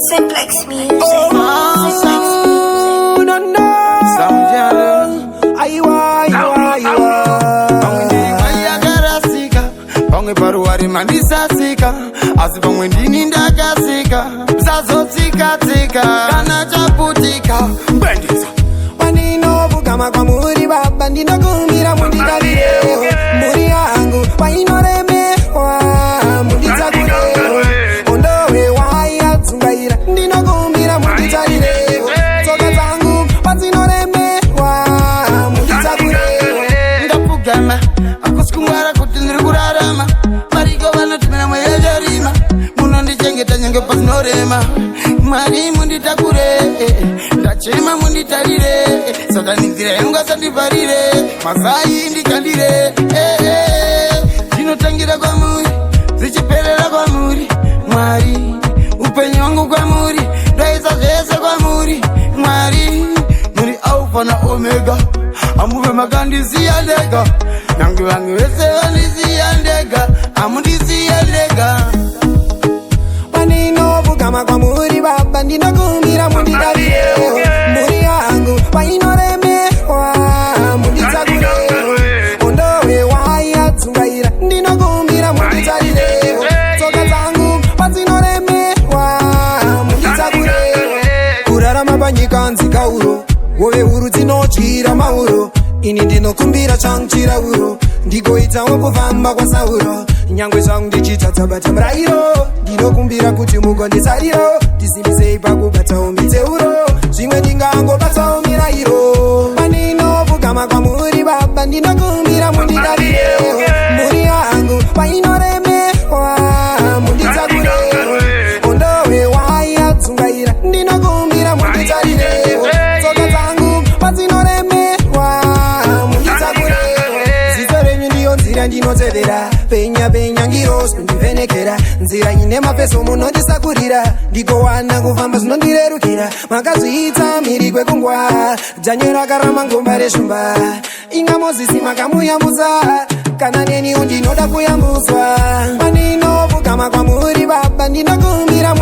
Simplex Music. Simplex Music. No, no. Aiwa, aiwa, aiwa. Pamwe ndiri yakarasika, pamwe paruware mandisasika, asi pamwe ndini ndakasika. Sazotsika-tsika kana chaputika bendisa. Pandinopfugama kwamuri Baba, ndinokumbira mundidarirewo. Mhuri yangu painoremerwa, munditakurewo. Ondowe wayadzungaira, ndinokumbira munditarirewo. Tsoka dzangu padzinoremerwa, munditakurewo. Ndapfugama, hakusi kungwara kuti ndiri kurarama. Variko vanotimira mweya yarima. Munondichengeta nyange pasinorema. Mwari, munditakure, ndachema, munditarire. Satani nzira yangu asandivharire, mazai ndikandire. Zvinotangira kwamuri, zvichiperera kwamuri. Mwari, upenyu hwangu kwamuri, ndaisa zvese kwamuri. Mwari, muri Alfa naOmega, hamuve makandisiya ndega. Nyange vanhu vese vandisiya ndega, hamundisiya ndega. Pandinopfugama kwamuri Baba, ndinokumbira mundidarirewo. Mhuri yangu painoremerwa, munditakurewo. Ondowe wayadzungaira, ndinokumbira munditarirewo. Tsoka dzangu padzinoremerwa, munditakurewo. Kurarama panyika nzikauro, hove huru dzinodyira mauro. Ini ndinokumbira changu chirauro, ndigoitawo kufamba kwaSauro. Nyangwe zvangu ndichitadzabata murayiro, ndinokumbira kuti mugonditsariro. Ndisimbisei pakubatawo miteuro, zvimwe ndingangobatawo mirayiro. Pandinopfugama kwamuri Baba, ndinokumbira mundidarirewo. Mhuri yangu painoremerwa, munditakurewo. Ondowe wayadzungaira, ndinokumbira munditarirewo. Tsoka dzangu padzinoremerwa, munditakurewo. Ziso renyu ndiyo nzira ndinotevera. Penya penya, ngirosi kundivhenekera. Nzira ine mafeso munondisakurira, ndikowana kufamba zvinondirerukira. Makazviita mhiri kwekungwa, Dhanieri akarama ngomba reshumba. Inga Mozisi makamuyambutsa, kana neniwo ndinoda kuyambutswa. Pandinopfugama kwamuri Baba, ndinokumbira.